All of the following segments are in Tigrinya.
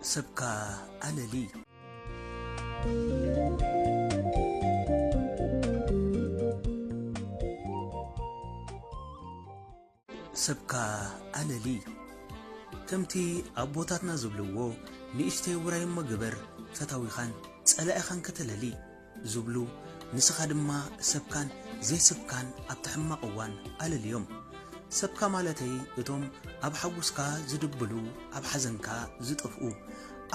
ሰብካ ኣለሊ። ሰብካ ኣለሊ። ከምቲ ኣቦታትና ዝብልዎ፣ ንእሽተይ ውራይ እሞ ግበር፣ ፈታዊኻን ጸላኢኻን ከተለሊ። ዝብሉ፣ ንስኻ ድማ ሰብካን ዘይሰብካን ኣብቲ ሕማቕ እዋን ኣለልዮም። ሰብካ ማለተይ እቶም ኣብ ሓጉስካ ዝድብሉ፣ ኣብ ሓዘንካ ዝጠፍኡ፣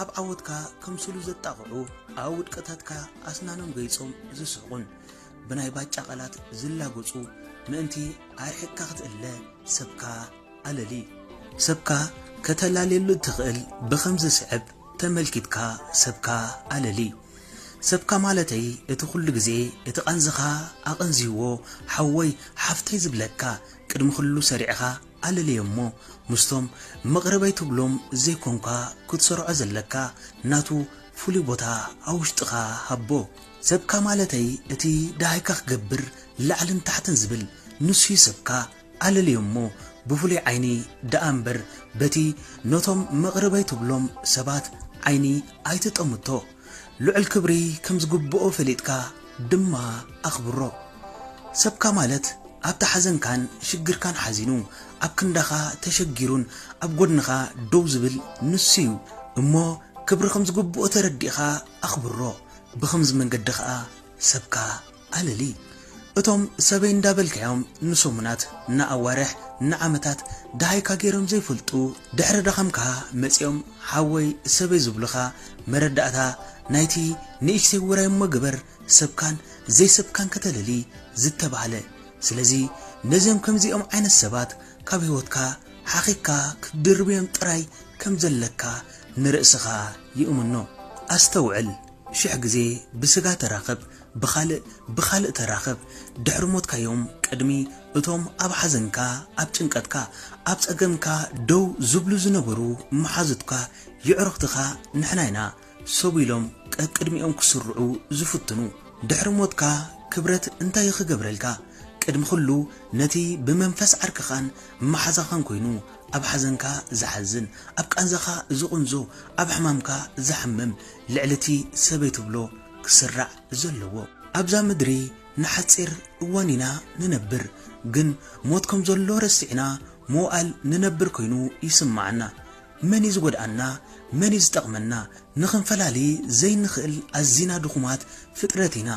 ኣብ ዓወትካ ከምስሉ ዘጣቕዑ፣ ኣብ ውድቀታትካ ኣስናኖም ገይጾም ዝስሕቑን፣ ብናይ ባጫ ቃላት ዝላገጹ፣ ምእንቲ ኣርሒቕካ ክትእለ ሰብካ ኣለሊ። ሰብካ ከተላልየሉ እትኽእል ብኸም ዝስዕብ ተመልኪትካ ሰብካ ኣለሊ። ሰብካ ማለተይ እቲ ኩሉ ግዜ እቲ ቃንዝኻ ኣቐንዝይዎ ሓወይ ሓፍተይ ዝብለካ ቅድሚ ኩሉ ሰሪዕኻ ኣለልዮ እሞ ምስቶም መቕረበይ ትብሎም ዘይኮንካ ክትሰርዖ ዘለካ ናቱ ፍሉይ ቦታ ኣብ ውሽጥኻ ሃቦ። ሰብካ ማለተይ እቲ ደሃይካ ክገብር ላዕልን ታሕትን ዝብል ንሱ እዩ ሰብካ። ኣለልዮ እሞ ብፍሉይ ዓይኒ ደኣ እምበር በቲ ነቶም መቕርበይ ትብሎም ሰባት ዓይኒ ኣይትጠምቶ። ልዑል ክብሪ ከም ዝግብኦ ፈሊጥካ ድማ ኣኽብሮ። ሰብካ ማለት ኣብቲ ሓዘንካን ሽግርካን ሓዚኑ ኣብ ክንዳኻ ተሸጊሩን ኣብ ጎድንኻ ደው ዝብል ንሱ እዩ። እሞ ክብሪ ከም ዝግብኦ ተረዲእኻ ኣኽብሮ። ብኸምዚ መንገዲ ኸኣ ሰብካ ኣለሊ። እቶም ሰበይ እንዳበልካዮም ንሰሙናት፣ ንኣዋርሕ፣ ንዓመታት ደሃይካ ገይሮም ዘይፈልጡ፣ ድሕሪ ድኻምካ መጺኦም ሓወይ ሰበይ ዝብሉኻ መረዳእታ ናይቲ ንእሽተይ ውራይ እሞ ግበር፣ ሰብካን ዘይሰብካን ከተለሊ ዝተባህለ። ስለዚ ነዚኦም ከምዚኦም ዓይነት ሰባት ካብ ህይወትካ ሓኺካ ክትድርብዮም ጥራይ ከም ዘለካ ንርእስኻ ይእምኖ። ኣስተውዕል። ሽሕ ግዜ ብስጋ ተራኸብ፣ ብኻልእ ብኻልእ ተራኸብ። ድሕሪ ሞትካዮም ቅድሚ እቶም ኣብ ሓዘንካ፣ ኣብ ጭንቀትካ፣ ኣብ ጸገምካ ደው ዝብሉ ዝነበሩ መሓዙትካ፣ የዕሩኽትኻ ንሕና ኢና ሰብ ኢሎም ቀቅድሚኦም ክስርዑ ዝፍትኑ። ድሕሪ ሞትካ ክብረት እንታይ ክገብረልካ? ቅድሚ ኩሉ ነቲ ብመንፈስ ዓርክኻን መሓዛኻን ኮይኑ ኣብ ሓዘንካ ዝሓዝን፣ ኣብ ቃንዛኻ ዝቕንዞ፣ ኣብ ሕማምካ ዝሓምም፣ ልዕሊ እቲ ሰበይ ትብሎ ክስራዕ ዘለዎ። ኣብዛ ምድሪ ንሓጺር እዋን ኢና ንነብር፣ ግን ሞት ከም ዘሎ ረሲዕና ምውኣል ንነብር ኮይኑ ይስምዓና። መን እዩ ዝጎድኣና? መን እዩ ዝጠቕመና? ንኽንፈላሊ ዘይንኽእል ኣዚና ድኹማት ፍጥረት ኢና።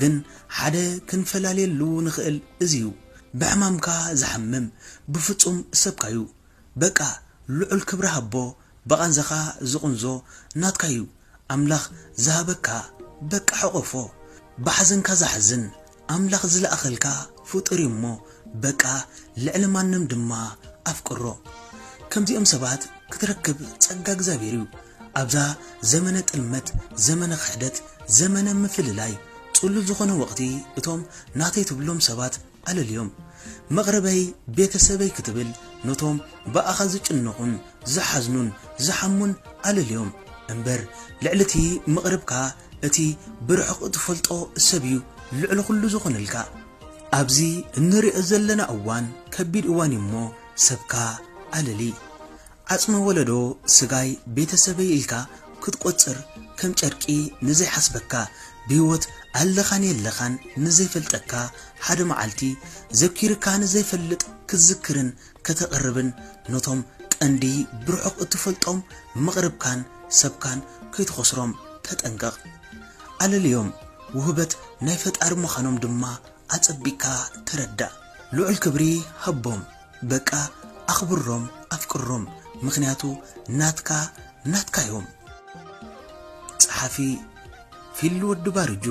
ግን ሓደ ክንፈላልየሉ ንኽእል እዚ እዩ። ብሕማምካ ዝሓምም ብፍጹም ሰብካዩ። በቃ ልዑል ክብሪ ሃቦ፣ ብቓንዛኻ ዝቕንዞ ናትካዩ። ኣምላኽ ዝሃበካ በቃ ሕቆፎ። ብሓዘንካ ዝሓዝን ኣምላኽ ዝለኣኸልካ ፍጡር እዩ እሞ በቃ ልዕሊ ማንም ድማ ኣፍቅሮ። ከምዚኦም ሰባት ክትረክብ ጸጋ እግዚኣብሔር እዩ። ኣብዛ ዘመነ ጥልመት፣ ዘመነ ክሕደት፣ ዘመነ ምፍልላይ ጽሉል ዝኾነ ወቕቲ እቶም ናተይ ትብሎም ሰባት ኣለልዮም። መቕረበይ ቤተሰበይ ክትብል ነቶም ብኣኻ ዝጭነቑን ዝሓዝኑን ዝሓሙን ኣለልዮም። እምበር ልዕሊ እቲ መቕርብካ እቲ ብርሑቕ እትፈልጦ ሰብ እዩ ልዕሊ ኩሉ ዝኾነልካ። ኣብዚ እንሪኦ ዘለና እዋን ከቢድ እዋን እዩ እሞ ሰብካ ኣለሊ። ዓጽሚ ወለዶ ስጋይ ቤተሰበይ ኢልካ ክትቆጽር ከም ጨርቂ ንዘይሓስበካ ብህይወት ኣለኻን የለኻን ንዘይፈልጠካ ሓደ መዓልቲ ዘኪርካ ንዘይፈልጥ ክትዝክርን ከተቕርብን ነቶም ቀንዲ ብርሑቕ እትፈልጦም መቕርብካን ሰብካን ከይትኸስሮም ተጠንቀቕ። ኣለልዮም ውህበት ናይ ፈጣሪ ምዃኖም ድማ ኣጸቢቕካ ተረዳእ። ልዑል ክብሪ ሃቦም። በቃ ኣኽብሮም፣ ኣፍቅሮም። ምኽንያቱ ናትካ ናትካ እዮም። ጸሓፊ ፊሉ ወዲ ባርጁ።